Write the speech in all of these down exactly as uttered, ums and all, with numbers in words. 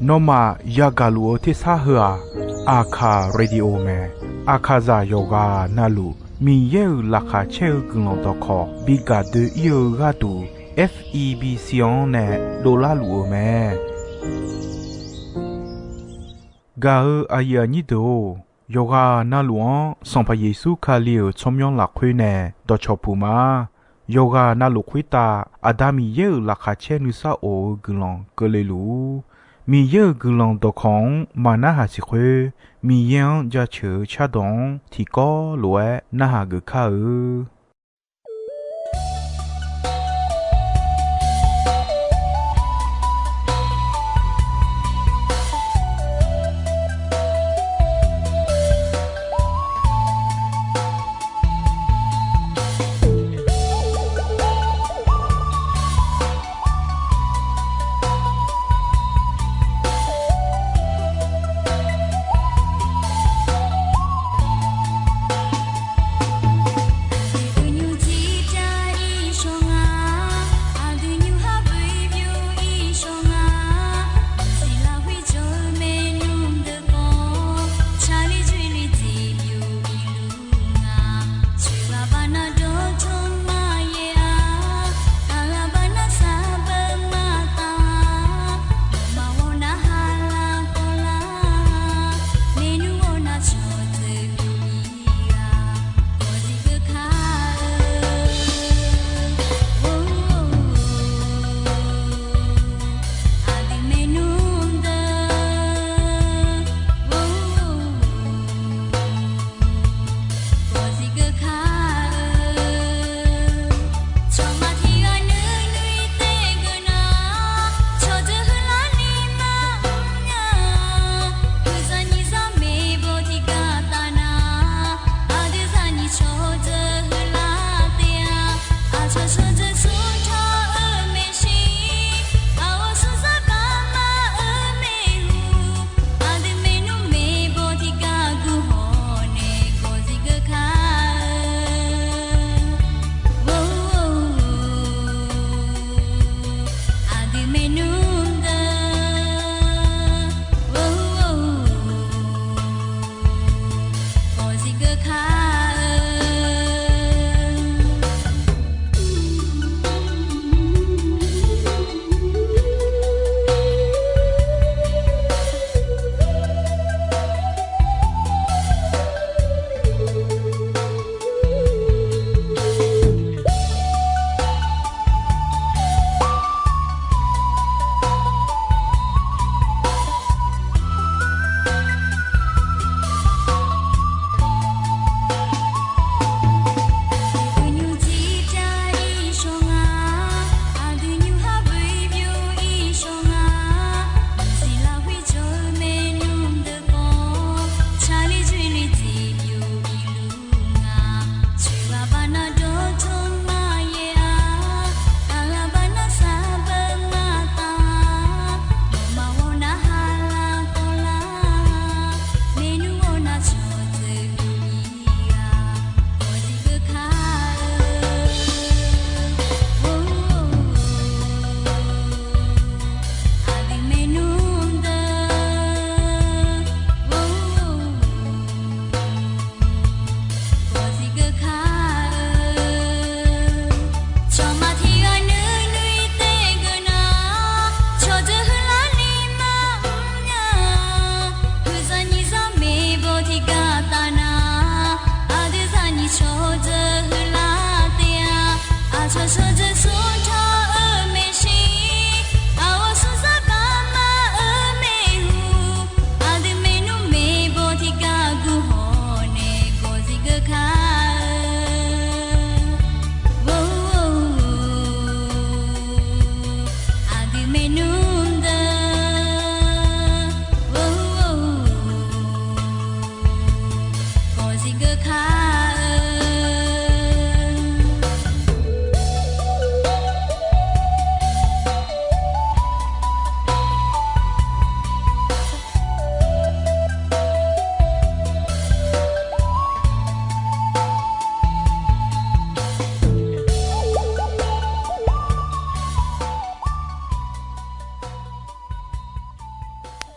Nawmaf yagaq luf-eu tersar heu-aq, Aqkaq Radio mae. Aqkaqzaq yawqghaq navluf Miqyaer-euq laqkhaq caer-eu guiqlanq dawqkawq bi gaq doe-ir-eu gharduq, F E B C-anr nae dovlar luf-eu mae. Gaq-eu aqyuif aqnyir deuq-or, yawqghaq navluf-anr Sanqpaq Yeqsur Kali-euq tsawrmyanr lafkhoer nae dawqcawq puq ma. Yawqghaq navluf khoertav Aqda Miqyaer-euq laqkhaq caer nuisar of-eu guiqlanq keuvle luf-ur. Miqyaer-euq guiqlanq dawqkawq-anr maq narhaq siq khoer, Miqyaer-anr jaceuq-eu cardawq-anr tiqkawv lof-aer narhaq geuf kar-eu.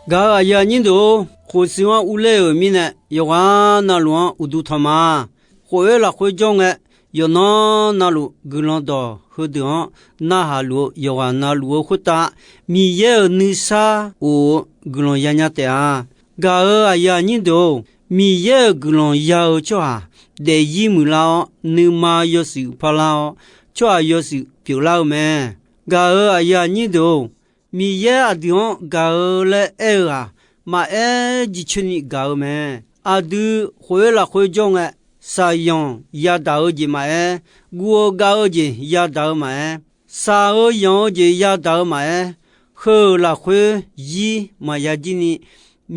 Gaq-euq aqyuif aqnyir deuq-or, khof shuif-anr urler-euq mirnae, yawqghaq navluf-anr uqduq tanq ma. Khof-oer lafkhoer jawr ngae, yawqnan navluf guiqlanq dawq heudeuq-anr narhaq luf-eu yawqghaq navluf-eu khoertav, Miqyaer-euq nuisar of-eu guiqlanq yanya taef-a. Gaq-euq aqyuif aqnyir deuq-or, Miqyaer-euq guiqlanq ya-eu tsawrhaq daefzir muiqlar-awr, nuima yawshuif parlar-awr, tsawrhaq yawshuif pyeuflar-eu mae. Gaq-euq aqyuif aqnyir deuq-or, Miqyaer aqdui-anr gaq-eu laer aer-eu-aq, maqaer jircoer ni gaq-eu mae. Aqdui khof-oer lafkhoer jawr ngae, shaqyanq yadaq-eu jeq maqaer, guv-eu gav-eu jeq yadaq-eu maqaer, shaq-eu yanq-eu jeq yadaq-eu maqaer, heu-euq lafkhoer zir maqya jir ni,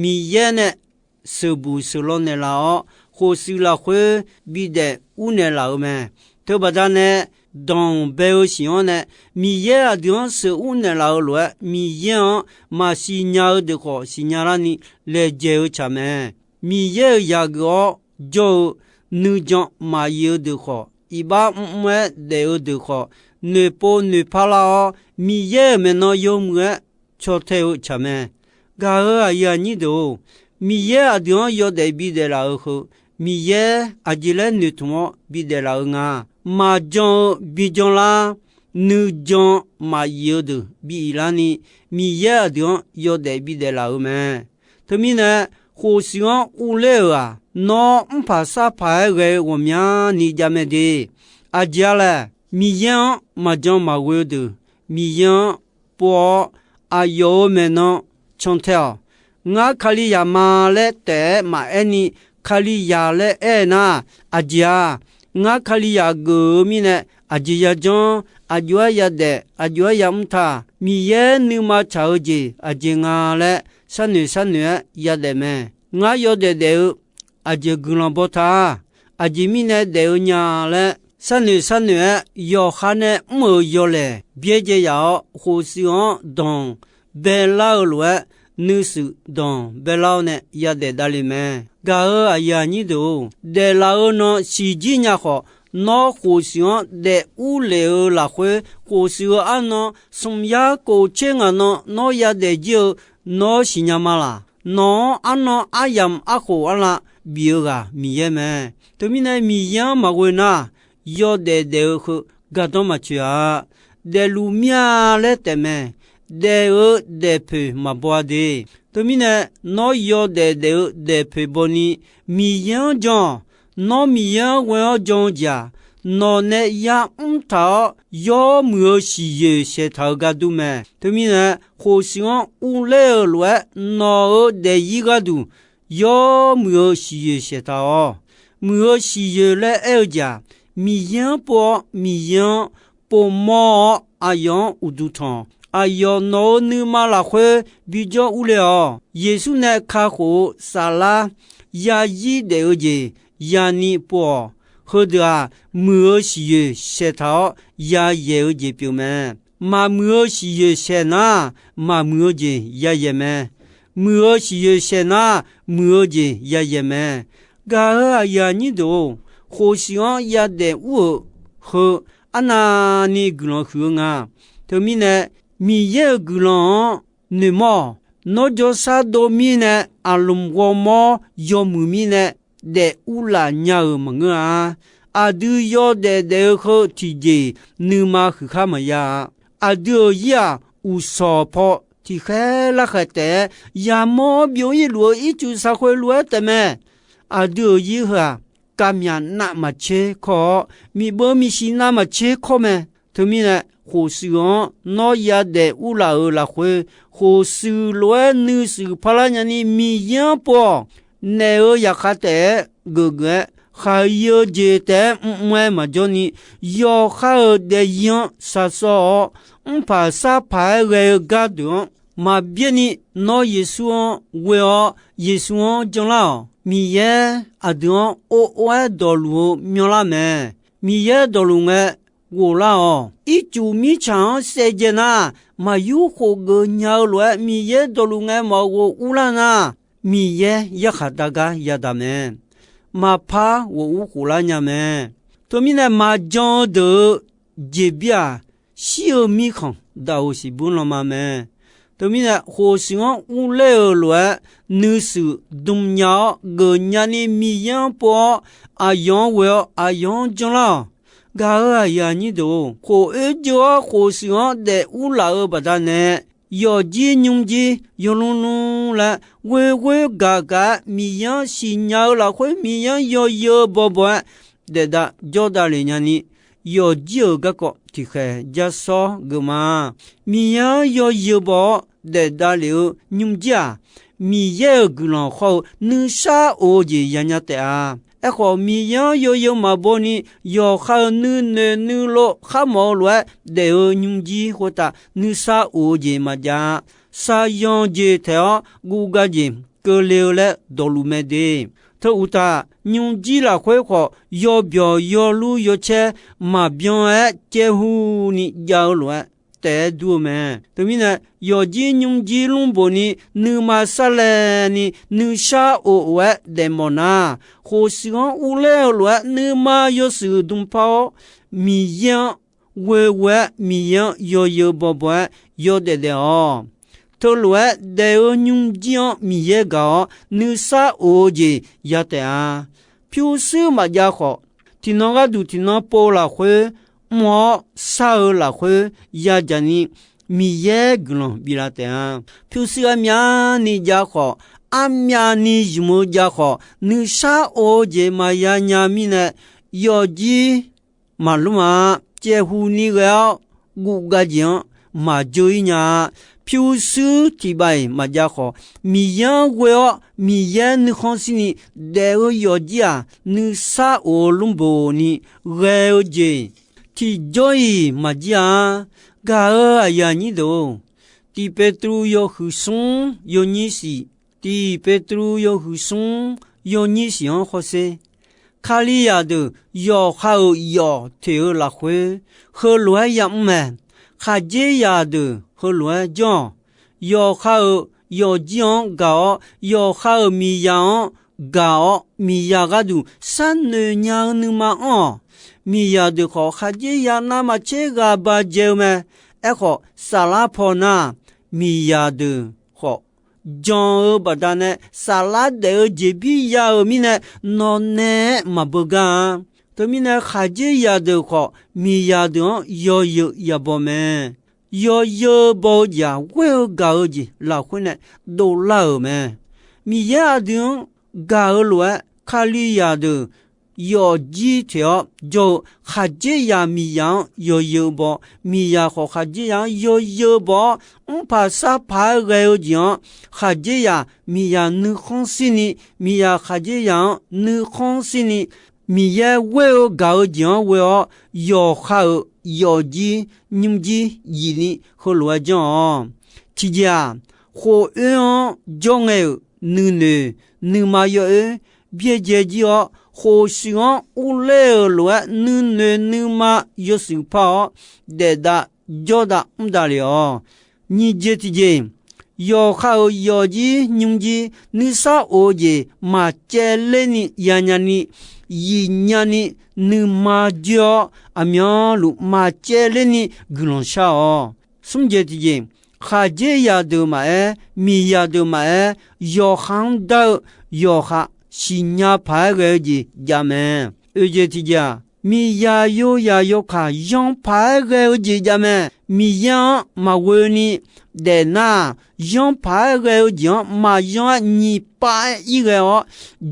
Miqyaer nae sheuqbuq sheuqlaw naeqlaf-awr, khofshuif lafkhoer bidaef ur naeqlaf-eu mae. Teubaqda nae, danqbae-eu siq-anr nae Miqyaer aqdui-anr sheuqur naeqlaf-eu lof-aer, Miqyaer-anr maqsiq nya-eu deuq khawf siqnya larni laejae-eu tsaq mae. Miqyaer-euq yaqgeuf-awr jawr-eu nuijan maqyif-eu deuq khawf, iqbax mrmr-aer daef-eu deuq khawf, noeqpov noeqpar lar-awr, Miqyaer-euq maeqnan yawmuiq-aer caw tae-eu tsaq mae. Gaq-euq aqyuif aqnyir deuq-or, Miqyaer aqdui-anr yawdaef bidaef laf-eu heu, Miqyaer aqjeq laer noeqtmq-awr bidaef laf-eu nga. Maqjan-eu bijan lar, nuijan maqyif-eu deuq bi-iq larni, Miqyaer aqdui-anr yawdaef bidaef laf-eu mae. Teumirnae, khofshuif-anr urler-euq-aq, nawr mrpaq sarpaq-aer ghae-eu ghawqmyani jav mae de. Aqjeq-a laer, Miqyaer-anr maqjan maqghoe-eu deuq, Miqyaer-anr pov-awr, aqyawf-euq maeqnan cantae-awq. Ngar Kalizaq ma laer taef-aer maqaer ni, Kalizaq laer aer-eu nar, aqjeq-a, ngar Kalizaq geuf-eu mirnae, aqjeq yajanr, aqjox-aer yadaef, aqjox-aer yamr ta, Miqyaer nuima tsaq-eu jeq aqjeq nga laer, sharnoeq sharnoeq-aer yadaef mae. Ngar yawdaef daef-eu aqjeq guiqlanq baw ta, aqjeq mirnae daef-eu nya laer, sharnoeq sharnoeq-aer yawqha nae mr-euq yawlaeq byaerdzae yaf-awr, khofshuif-anr danq baelar-eu lof-aer, nuishuif danq baelar-awr nae yadaef davle mae. Gaq-euq aqyuif aqnyir deuq-or, daeflaf-eu nan siqjir nya khawf, nawr khofshuif-anr daef urlef-eu lafkhoer, khofshuif-eu arnan smq yar kof tser ngaq nan nawr yadaef jir-eu nawr siqnya ma laq. Nawq-anr arnan aryamq arkhof arlav bif-eu ghaq Miqyaer mae. Teumirnae Miqyaer-anr maqghoe nar, yawdaef daef-eu heu gardanr maqtsoeq-a. Daefluf mir-a laer taef mae. Daef-eu daefpoeq maqbaw-a de. Teumirnae nawr yawdaef daef-eu daefpoeq baw ni Miqyaer-anr jan-awq. Nawr Miqyaer-anr ghoe-awr jan-eu jeq-aq, nawq nae yamr taq-awr yawmuiq-eu siqyoeq saeqtaq-eu gar dur mae. Teumirnae khofshuif-anr urler-euq lof-aer nawq-euq daefzir gharduq yawmuiq-eu siqyoeq saeqtaq-awq. Muiq-eu siqyoeq laer aer-eu jeq-aq, Miqyaer-anr pov-awr Miqyaer-anr povmawr-awr aqyawf-anr uqduq tanq. Aqyawf nawq-euq nuima lafkhoer bijawr urle-awq. Yeqsur nae kakhof-eu saflar yazir daef-eu jeq yani pov-awq. Heudeuq-aq, muiq-eu siqyoeq saeqtaq-awr yayaeq-eu jeq pyeuf mae. Maqmuiq-eu siqyoeq saeq nar, maqmuiq-eu jeq yayaeq mae. Muiq-eu siqyoeq saeq nar, muiq-eu jeq yayaeq mae. Gaq-euq aqyuif aqnyir deuq-or, khofshuif-anr yadaef ur-euq heu arnavni guiqlanq huiq-eu nga. Teumirnae, Miqyaer-euq guiqlanq-anr noeqmawr-awq. Nawr jawrshar dov mirnae, aqlmq ghawrmawr yawmuiq mirnae, daef urlaf nya-euq maqngeur-a. Aqdui yawdaef daef-eu heu tiqjeq nuima huiqkhar maqya-a. Aqdui-euq zir-aq, uqshawq paw tiqkhaer larkhaeq taef-aer yamawr-awr byov-ir luf-eu ircuf shaqkhoe lof-aer taefmae. Aqdui-euq zir heu-aq, kavmyaq navmaqtser kawr-awr, miqbeu miqsiq navmaqtser kawr mae. Teumirnae, khofshuif-anr nawr yadaef urlaf-euq lafkhoer, khofshuif lof-aer nuishuif parlar nyani Miqyaer-anr pov-awq. Naef-euq zaqkhav taef-aer geufgeuf-aer, khaqir-eu jeq taef-aer mrmr-aer maqjawr ni, yawqha-euq daefzir-anr shaqshawr-awr, mrpaq sarpaq-aer ghae-eu gardeuq-anr maqbyaer ni, nawr Yeqsur-anr ghoe-awr Yeqsur-anr janlar-awq. Miqyaer aqdui-anr or or-aer dawqluf-eu myanrlar mae. Miqyaer dawqluf ngae ghoflar-awq. Ircuf mirtsaq-anr saevdzae nar, maqyur khofgeuf nya-eu lof-aer Miqyaer dawqluf ngae maqghof urlar nar, Miqyaer yarkhaq dar gar yadaq mae. Maqpar ghof ur khoflar nya mae. Teumirnae maqjan-eu deuq-eu jeqbir-aq, shir-eu mirkhanq daq-euq siqbur lanma mae. Teumirnae, khof shuif-anr urler-euq lof-aer nuishuif dmq nya-awr geufnya ni Miqyaer-anr pov-awr, aqyawf-anr ghoe-awr aqyawf-anr janlar-awq. Gaq-euq aqyuif aqnyir deuq-or, khof oer jeuv-awr khof shuif-anr daef urlaf-eu baqdanae, yawqjir nymrjir yawlmr lmr laer ghoeghoer gaq gaq-aer Miqyaer-anr siqnya-eu lafkhoer Miqyaer-anr yawzeu bawbaw-aer daefdav jawrdav lef nyani, yawqjir-euq garkawv tiqkhaeq jar sawr geuf ma. Miqyaer-anr yawzeu baw-awr daefdav lef-eu nymrjir-aq, Miqyaer-euq guiqlanq khawr-eu nuisar of-eu jeq yanya taef-a. Aerkhawf, Miqyaer-anr yawzeu maqbaw ni yawqha-euq nuinoeq nuilov kharmawf-eu lof-aer daef-eu nymrjir khoertav nuisar of-eu jeq maqjav-a. Shaqyanq jeq taeq-awr guvgav jeq keuvle-eu laer dawqluf mae de. Teu uqtaf, nymrjir lafkhoer khawf yawbyawq yawlur yawcaer maqbyan-aer caevhu ni jav-eu lof-aer taef-aer dur-eu mae. Teumirnae, yawqjir nymrjir lmrbof ni nuima sarlaev ni nuisar of-aer daefmawf nar, khof shuif-anr urler-eu lof-aer nuima yawshuif dm par-awr, Miqyaer-anr ghoeghoe-aer Miqyaer-anr yawzeu bawbaw-aer yawdaef daef-awq. Teulof-aer daef-eu nymrjir-anr Miqyaer gaq-awr nuisar of-eu jeq ya taef-a. Pyurshuir maqjav khawf, tiqnan gharduq tiqnan pov lafkhoer mr-awr shar-eu lafkhoer yadzaq ni Miqyaer guiqlanq biflaf taef-a. Pyurshuir armyavni jav khawf, armyavni zmq-eu jav khawf, nuisar of-eu jeq maqya nya mirnae, yawqjir maqlmr-a. Caevhu ni ghae-awr guvgav jeq-anr maqjeu-ir nya-a. Pyurshuir tiqbav-iq maqjav khawf, Miqyaer-anr ghoe-awr Miqyaer nuikhanr shirni daef-eu yawqjir-aq, nuisar of-eu lmrbof ni ghae-eu jeq tiqjawr-iq maqjir-a. Gaq-euq aqyuif aqnyir deuq-or, Tiq Petru yawhuiq smr yawnyir shiq, Tiq Petru yawhuiq smr yawnyir shiq-anr hawsher. Kalizaq deuq yawqha-euq yawf teq-eu lafkhoer heulof-aer yamr mae. Khaqdzerzaq deuq heulof-aer janr-awq. Yawqha-euq yawfjir-anr gaq-awr, yawqha-euq miqzaq-anr gaq-awr, miqzaq gharduq sharnoeq nya-eu nuima anr-awq. Miqzaq deuq khawf, khaqdzerzaq navmaqtser ghaq ba dzae-eu mae. Aerkhawf, saflar paw nar, miqzaq deuq khawf jan-eu baqdanae saflar daef-eu jeqbir ya-euq mirnae, nawq naeq-aer maqbeugar-a. Teumirnae, khaqdzerzaq deuq khawf, miqzaq deuq-anr yawzeu yabaw mae. Yawzeu baw-eu jeq-aq, ghoer-eu gaq-eu jeq lafkhoer nae dovlar-euq mae. Miqyaer aqdui-anr gaq-eu lof-aer, Kalizaq deuq yawfjir teq-awr jawr-eu khaqdzerzaq miqzaq-anr yawzeu baw, miqzaq khawf khaqdzerzaq-anr yawzeu baw-awr, mrpaq sarpaq-aer ghae-eu jeq-anr, khaqdzerzaq miqzaq nuikhanr shirni, miqzaq khaqdzerzaq-anr nuikhanr shirni, Miqyaer ghoer-eu gaq-eu jeq-anr ghoe-awr, yawqha-euq yawfjir nymrjir yifni heulof-aer janr-awq. Tiqjeq-aq, khof oer-anr jawr ngae-euq nuinoeq nuima yawoer byaerdzae jir-awr, khof shuif-anr urler-euq lof-aer nuinoeq nuima yawshuif par-awr, daefdav jawrdav mr davlef-awq. Nyiq jeq tiqjeq, yawqha-euq yawfjir nymrjir nuisar of-eu jeq maqcaevler ni yanya ni, yif nya ni, nuima joer-awr, aqmyanluf maqcaevler ni guiqlanq shar-awq. Smr jeq tiqjeq, khaqdzerzaq deuq maqaer, miqzaq deuq maqaer, yawqha-anr dar-eu yawqha siqnya paq-aer ghae-eu jeq jav mae. Oeq jeq tiqjeq-aq, miqzaq yozaq yawkaq yanr paq-aer ghae-eu jeq jav mae. Miqyaer-anr maqghoe ni daefnar-aq, yanr paq-aer ghae-eu jeq-anr maqyanr-aer nyiq pav-aer ir ghae-awr,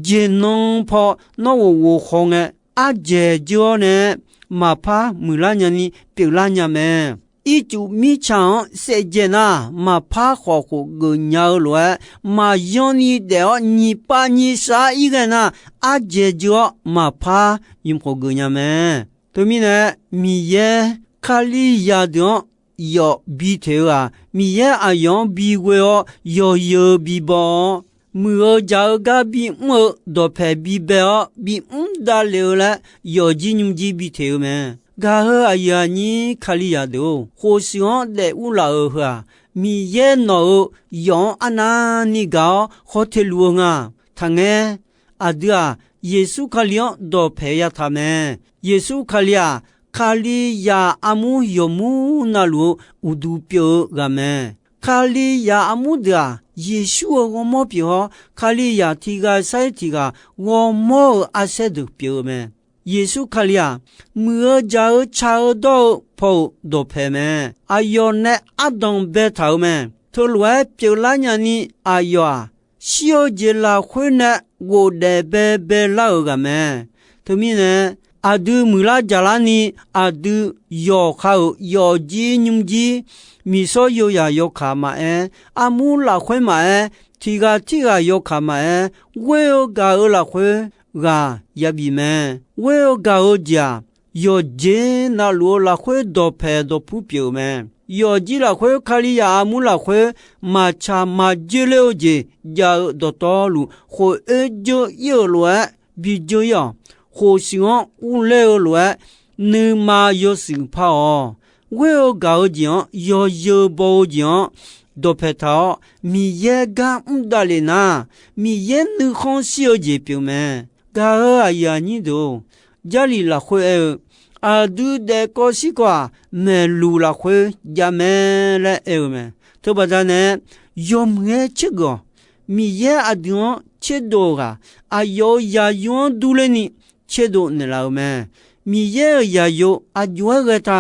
jeqnan paw nawr ghof ghof khaw ngae, ardzaeq jeur-awr nae maqpar muiqlar nyani pyeuflar nya mae. Ircuf mirtsaq-anr saevdzae nar, maqpar khawf khof geuf nya-eu lof-aer, maqyanr ni daef-awr nyiq pav nyiq shaq-aer ir ghae nar, ardzaeq jeur-awr maqpar nymq khof geuf nya mae. Teumirnae, Miqyaer Kalizaq deuq-anr yawf bi teq-eu-aq, Miqyaer aqyawf-anr bi ghoe-awr yawzeu bibaw-awr, muiq-eu jaq-eu gar bimr-eu dawqpaeq bibae-awr bimr davlef-eu laer yawfjir nymrjir bi teq-eu mae. Gaq-eu aqyuif aqnyir Kalizaq deuq-or, khofshuif-anr daef urlaf-euq heu-aq, Miqyaer nawq-euq yawf-anr arnavni gaq-awr khawf teq luf-eu nga. Taqngaer, aqdui-aq, Yeqsur Kali-anr dawqpaeq yataq mae. Yeqsur Kali-aq, Kalizaq armur yawqmur navluf-eu uqduq pyeuf-eu ghaq mae. Kalizaq armur deuq-aq, Yeqsur-euq ghawrmawr pyeuf-awr, Kalizaq tiq ghaq sar-iq tiq ghaq ghawrmawr-euq arsaer deuq pyeuf-eu mae. Yeqsur Kali-aq, muiq-eu jaq-eu tsaq-eu dawr-eu paw-euq dawqpaeq mae. Aqyawf nae ardanq baetaq-euq mae. Teulof-aer pyeuflar nyani, aqyawf-aq, shir-eu jeq lafkhoer nae ghofdaef baebae lar-euq ghaq mae. Teumirnae, aqdui muiqlar jaqlar ni, aqdui yawqha-euq yawfjir nymrjir, miqsawr yozaq yawkaq maqaer, armur lafkhoer maqaer, tiq ghaq tirghaq yawkaq maqaer, ghoer-eu gaq-eu lafkhoer ghaq yabif mae. Ghoer-eu gaq-eu jeq-aq, yawqjeq navluf-eu lafkhoer dawqpaeq dawqpur pyeuf-euq mae. Yawfjir lafkhoer, Kalizaq armur lafkhoer maqtsaq maqjoe ler-eu jeq jav-eu dawqtawvluf, khof-oer dzeur-ir-euq lof-aer bi dzeur-ir-awq. Khof shuif-anr urler-eu lof-aer nuima yawshuif par-awq. Ghoer-eu gaq-eu jeq-anr, yawzeu baw-eu jeq-anr dawqpaeq taq-awr, Miqyaer gar mr davlef nar, Miqyaer nuikhanr shir-eu jeq pyeuf mae. Gaq-euq aqyuif aqnyir deuq-or, Jarlif lafkhoer aer-eu, aqdui daefkawv shirkawv-aq, maeqluq lafkhoer jav mae laer aer-eu mae. Teubaqda nae, yawmuiq-aer tsergeuf-awq. Miqyaer aqdui-anr tserdov-eu ghaq, aqyawf-euq zaqyo-anr durler ni tserdov naeqlaf-euq mae. Miqyaer-euq zaqyo aqjox-aer ghae ta,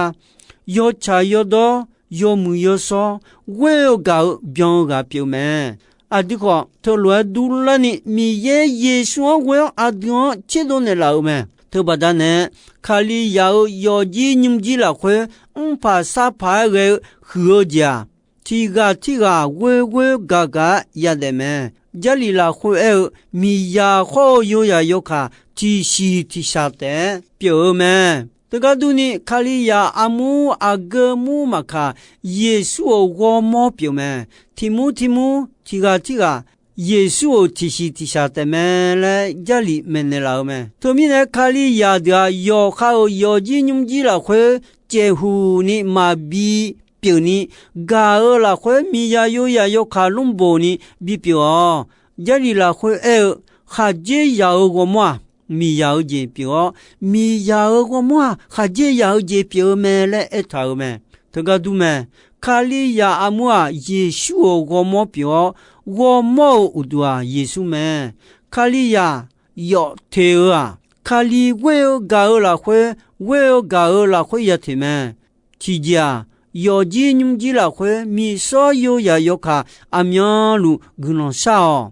yawtsaq yawdawr, yawmuiq yawshawr, ghoer-eu gaq-eu byan-eu ghaq pyeuf mae. Aqdui khawf, teulof-aer durlarni Miqyaer Yeqsur-anr ghoe-awr aqdui-anr tserdov naeqlaf-euq mae. Teubaqda nae, Kalizaq-euq yawfjir nymrjir lafkhoer mrpaq sarpaq-aer ghae-eu huiq-eu jeq-aq, tiq ghaq tirghaq ghoer ghoer gaq gaq-aer yadaef mae. Jarlif lafkhoer aer-eu, miqzaq khawr-eu yozaq yawkaq tiqsiq tiqshaq taef-aer pyeuf-eu mae. Teugar durni, Kalizaq armur aqgeu mur maqkaq, Yeqsur-euq ghawrmawr pyeuf mae. Tiq mur tiq mur, tiq ghaq tirghaq, Yeqsur-euq tiqsiq tiqshaq taef mae laer Jarlif maeqnaeq laf-eu mae. Teumirnae, Kalizaq deuq-aq, yawqha-euq yawfjir nymrjir lafkhoer caevhuq ni maqbi pyeuf ni, gaq-eu lafkhoer miqzaq yozaq yawkaq lmrboq ni bipyeuf-awq. Jarlif lafkhoer aer-eu, khaqdzerzaq-euq ghawrmawr-aq, miqzaq-eu jeq pyeuf-awr, miqzaq-euq ghawrmawr-aq, khaqdzerzaq-eu jeq pyeuf-eu mae laer aertaq-euq mae. Teugar dur mae. Kalizaq armur-aq, Yeqsur-euq ghawrmawr pyeuf-awr, ghawrmawr-euq uqduq-aq, Yeqsur mae. Kalizaq yawf teq-eu-aq, Kali ghoer-eu gaq-eu lafkhoer, ghoer-eu gaq-eu lafkhoer ya teq mae. Tiqjeq-aq, yawfjir nymrjir lafkhoer miqsawr yozaq yawkaq aqmyanluf guiqlanq shar-awq.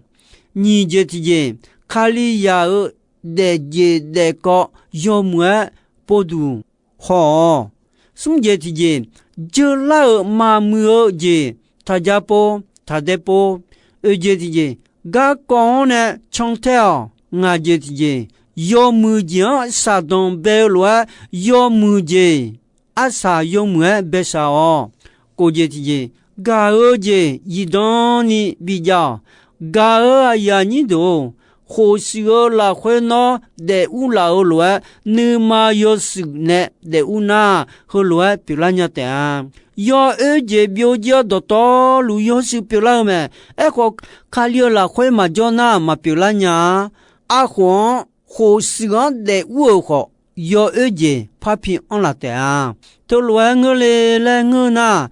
Nyiq jeq tiqjeq, Kalizaq-euq daefjeq daefkawv yawmuiq-aer povduq haw-awq. Smr jeq tiqjeq, jeular-euq maqmuiq-eu jeq, taqja pov taqdae pov. Oeq jeq tiqjeq, garkawv-anr nae cantae-awq. Ngaq jeq tiqjeq, yawmuiq jeq-anr shaqdanq bae-eu lof-aer, yawmuiq jeq arsaq yawmuiq-aer baeshaq-awq. Kof jeq tiqjeq, gaq-eu jeq zifdan ni bijav-awq. Gaq-euq aqyuif aqnyir deuq-or, khofshuif-eu lafkhoer nawr daef urlaf-eu lof-aer, nuima yawshuif nae daef ur nar, heulof-aer pyeuflar nya taef-a. Yawoer jeq byovjir-awr dawqtawvluf yawshuif pyeuflar-eu mae. Aerkhawf, Kali-euq lafkhoer maqjawr nar maqpyeuflar nya-a. Arkhof-anr khofshuif-anr daef ur-euq khawf, yawoer jeq parpi anrlaf taef-a. Teulof-aer ngeur le laer ngeur nar,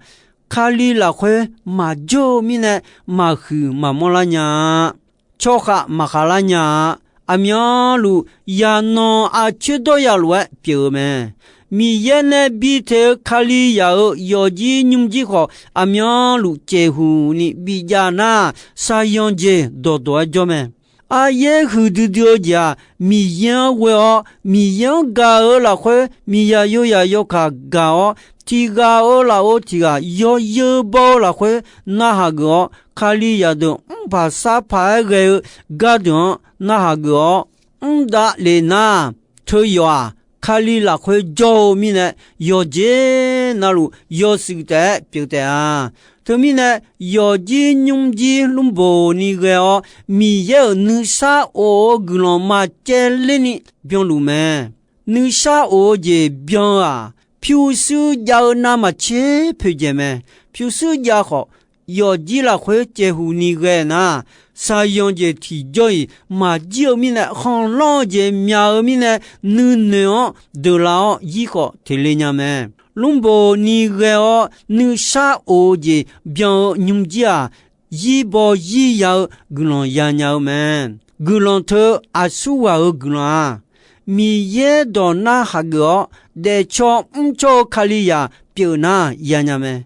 Kali lafkhoer maqjawr-eu mirnae, maqhuiq maqmanr lar nya-a. Tsawrkhav maqkhav lar nya-a. Aqmyanluf, yaqnanq aqcoer dawrya lof-aer pyeuf-eu mae. Miqyaer nae bi teq-eu Kalizaq-euq yawfjir nymrjir khawf, aqmyanluf caevhuq ni bijav nar, saqyanq jeq dawqdawq-aer jawr mae. Aryaer huiqdui dui-eu jeq-aq, Miqyaer-anr ghoe-awr, Miqyaer-anr gaq-eu lafkhoer, miqzaq yozaq yawkaq gaq-awr, tiq ghaq-euq lafov tiq ghaq yawzeu baw-eu lafkhoer narhaq geuf-awr, Kalizaq deuq mrpaq sarpaq-aer ghae-eu gardeuq-anr narhaq geuf-awr mr davlef nar, teuyawf-aq, Kali lafkhoer jawr-eu mirnae, yawqjeq navluf yawshuif taef-aer pyeuf taef-a. Teumirnae, yawfjir nymrjir lmrboq ni ghae-awr, Miqyaer-euq nuisar of-eu guiqlanq maqcaevler ni byanluf mae. Nuisar of-eu jeq byan-eu-aq, pyurshuir jav-eu navmaqtser poeqdzaeq mae. Pyurshuir jav khawf, yawfjir lafkhoer caevhuq ni ghae nar, saqyanq jeq tiqjawr-iq maqjir-eu mirnae, khanqlanr-eu jeq myaq-eu mirnae, nuinoeq-anr deuqlaf-awr yir khawf teq le nya mae. Lmrboq ni ghae-awr nuisar of-eu jeq byan-eu nymrjir-aq, yir baw yir ya-eu guiqlanq yanya-eu mae. Guiqlanq teu aqsurghaq-euq guiqlanq-aq, Miqyaer dawq narhaq geuf-awr daefcaw mrcaw-eu Kalizaq pyeuf nar yanya mae.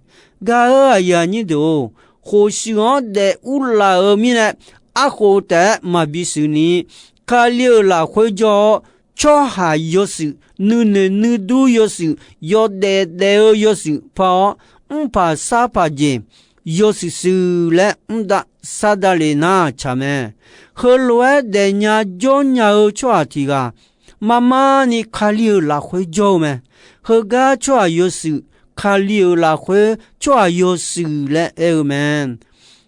Gaq-euq aqyuif aqnyir deuq-or, khof shuif-anr daef urlaf-euq mirnae, arkhof taef-aer maqbi shuif ni, Kali-euq lafkhoer jawr-awr, tsawrhaq yawshuif, nuinoeq nuidur yawshuif, yawdaef daef-eu yawshuif par-awr, mrpaq sarpaq jeq yawshuif shuif laer mr dav sar dav lef nar tsaq mae. Heulof-aer daefnya jawrnya-eu tsawrhaq tiq ghaq, marmar ni Kali-euq lafkhoer jawr-eu mae. Heugar tsawrhaq yawshuif, Kali-euq lafkhoer tsawrhaq yawshuif laer aer-eu mae.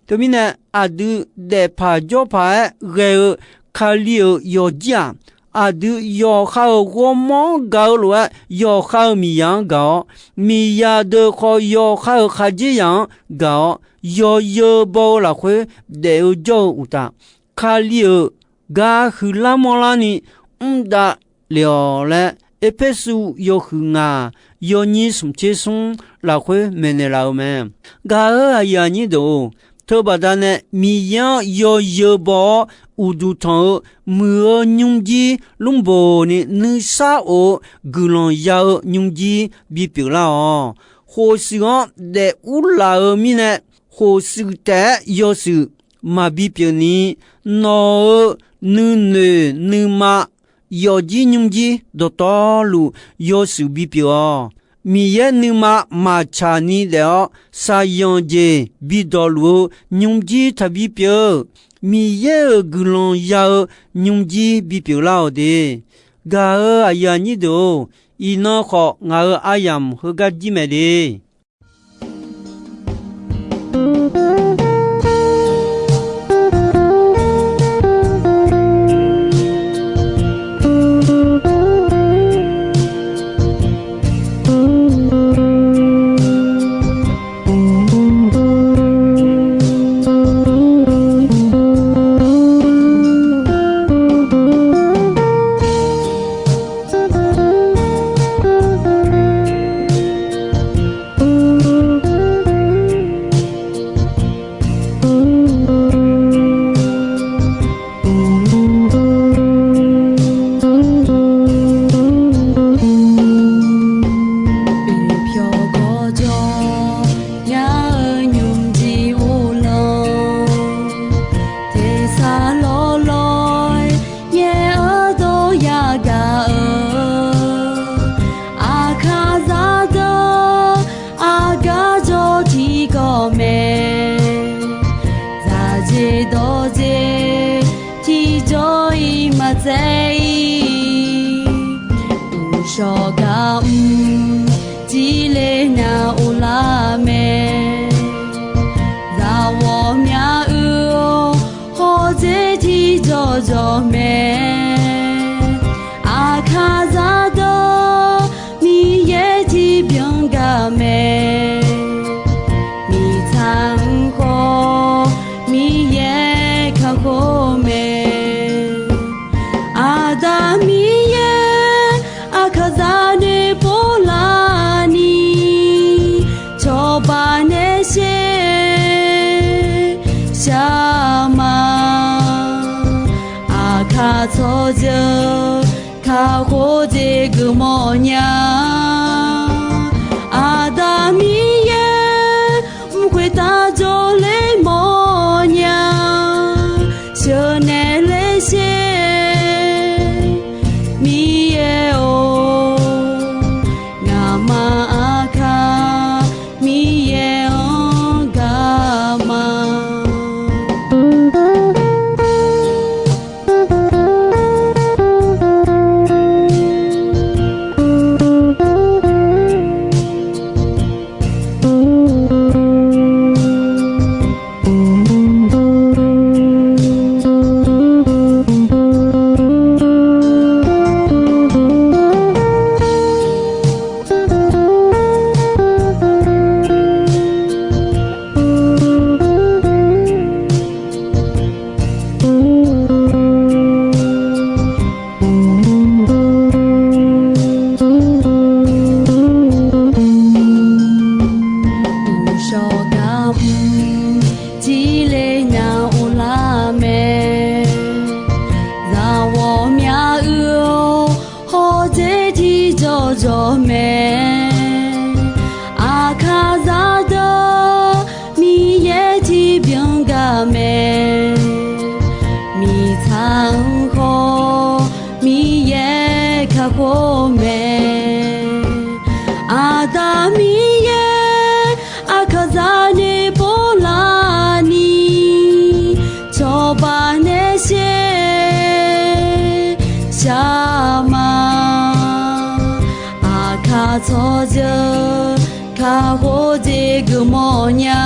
Teumirnae, aqdui daefpaq jawrpaq-aer ghae-eu Kali-euq yawfjir-aq, aqdui yawqha-euq ghawrmawr-anr gaq-eu lof-aer, yawqha-euq miqzaq-anr gaq-awr, miqzaq deuq khawf yawqha-euq khaqdzerzaq-anr gaq-awr, yawzeu baw-eu lafkhoer daef-eu jawr-eu uqtaf, Kali-euq gar huiqlar manrlar ni mr dav lef-awq laer, Erpersu yawhuiq ngaq, yawnyir smq tser smr lafkhoer maeqnaeq laf-eu mae. Gaq-euq aqyuif aqnyir deuq-or, teubaqda nae Miqyaer-anr yawzeu baw-awr uqduq tanq-eu muiq-eu nymrjir lmrboq ni nuisar of-eu guiqlanq ya-eu nymrjir bipyeuf lar-awq. Khof shuif-anr daef urlaf-eu mirnae, khof shuif taef-aer yawshuif maqbi pyeuf ni, nawq-euq nuinoeq nuima yawfjir nymrjir dawqtawvluf yawshuif bipyeuf-awq. Miqyaer nuima maqtsaq ni daef-awr, shaqzanq jeq bidawq luf-eu nymrjir taqbi pyeuf. Miqyaer-euq guiqlanq ya-eu nymrjir bipyeuf lar-awq de. Gaq-euq aqyuif aqnyir deuq-or, iqnan khawf ngaq-euq aryamq heugar jir mae de. Uqpyawq gawqjawq nya-eu nymrjir uvlanr, tersar lawrlawr-aer yaer ardawr yagaq-eu, Aqkaqzaq deuq aqgar jawr tiqkawv mae. Zaqdzeq dawqdzeq tiqjawr-iq maqtsaev-ir, uqshawq gar mr tiqle nar uvlar mae. Zaqghawqmya uiq-awr hawdzer tiqjawq jawq mae. Aqkaqzaq deuq Miqyaer tiqbyan gar mae. Miqtsaq-anr khawf Miqyaer kakhof mae. Aqda Miqyaer aqkaqzaq noeqpov larni, cawba nae sher shar ma. Aqkaq tsawrjeuq kakhof dzeq geufmawf nya. Aqda Miqyaer mq khoertav jawrler mawfnya. Sheuqnaeq ler sher Miqyaer-or, ngaqma aqkaq Miqyaer-anr gar ma. Mq, tiqle nya uvlar mae. Zaqghawqmya uiq-awr hawdzer tiqjawr jawr mae. Aqkaq zaqdeuq Miqyaer tiqbyan gar mae. Miqtsaq-anr khawf Miqyaer kakhof mae. Aqda Miqyaer aqkaq zaqnoeq pov larni, cawba nae sher shar ma. Aqkaq tsawrjeuq kakhof jeq geufmawf nya.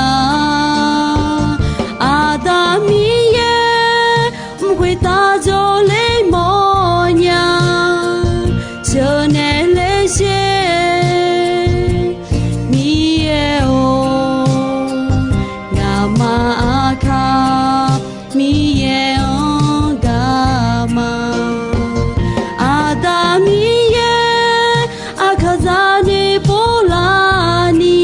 Aqda Miqyaer mq khoeqtav jawrle mawf nya. Sheuqnaeq ler sher Miqyaer-or, ngaqma aqkaq Miqyaer-anr gar ma. Aqda Miqyaer aqkaq zaqnoeq pov larni,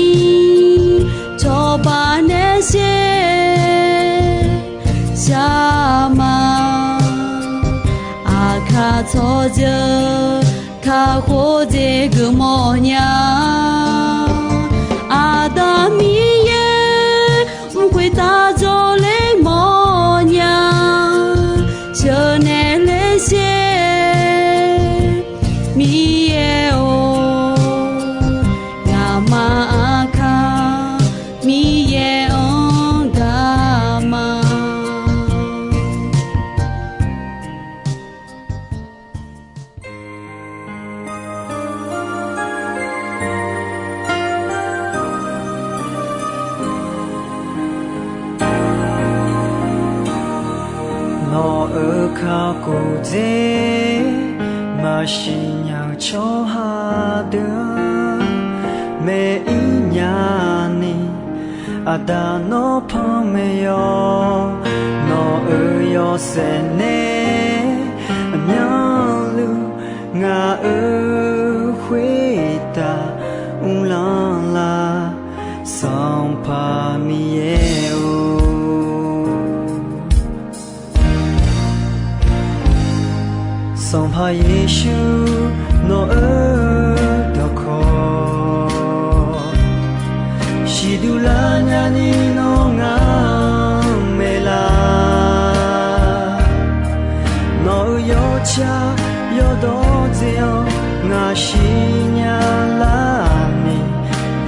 cawba nae sher shar ma. Aqkaq tsawrjeuq kakhof jeq geufmawf nya. Aqda Miqyaer mq khoeqtav jawrle mawf nya. Sheuqnaeq ler sher Miqyaer-or, ngaqma aqkaq Miqyaer-anr gar ma. Nawq-euq kakhof dzer maqsiq nya-eu tsawrhaq deuq-anr maeq-ir nya ni, Aqda nawr panmaeq yawq. Nawq-euq yawshaef nae aqmyanluf ngaq-euq khoertav uvlanr lar, Sanqpaq Miqyaer-or. Sanqpaq Yeqsur, nawq-euq dawqkawq siqduq lar nyani nawr ngaq-anr maeq lar. Nawq-euq yawtsaq yawdawr dzae-awr ngaq siqnya lar ni,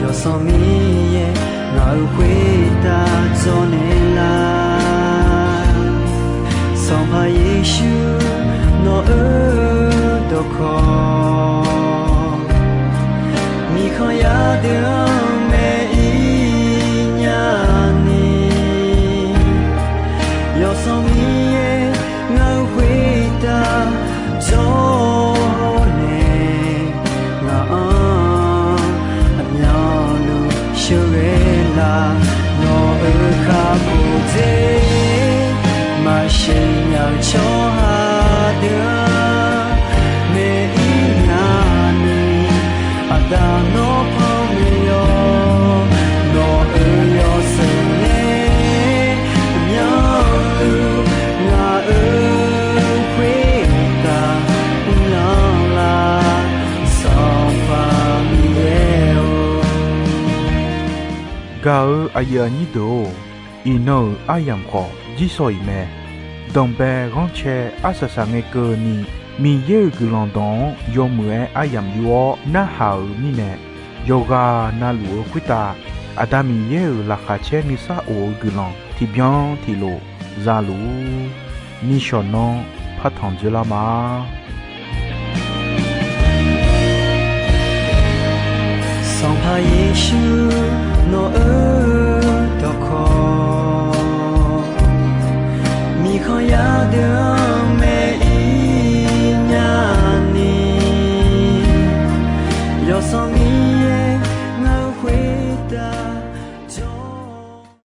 Yawsanr Miqyaer ngaq-euq khoertav dzawrnaeq lar. Sanqpaq Yeqsur, nawq-euq dawqkawq miqkhanq yar deuq-anr maeq-ir nya ni, Yawsanr Miqyaer ngaq-euq khoertav dzawrnaeq, ngaq-anr aqmyanluf sheuqghae lar. Nawq-euq kakhof dzer maqsiq nya-eu tsawrhaq deuq-anr maeq-ir nya ni, Aqda nawr panmaeq yawq. Nawq-euq yawshaef nae aqmyanluf ngaq-euq khoertav uvlanr lar, Sanqpaq Miqyaer-or. Gaq-euq aqyuif aqnyir deuq-or, iqnan-euq aryamq khawf jirsawq iq mae. Danqbae ghanrcae arsaq saq ngae keuvni, Miqyaer-euq guiqlanq dawq-anr yawmuiq-aer aryamq yur-awr narhaq-euq mirnae, yawqghaq navluf-eu khoertav Aqda Miqyaer-euq laqkhaq caer nuisar of-eu guiqlanq tiqbyan tiqlof za luf-ur. Nishawq nanr partanq dzoerlar ma. Sanqpaq Yeqsur, nawq-euq dawqkawq miqkhanq yar deuq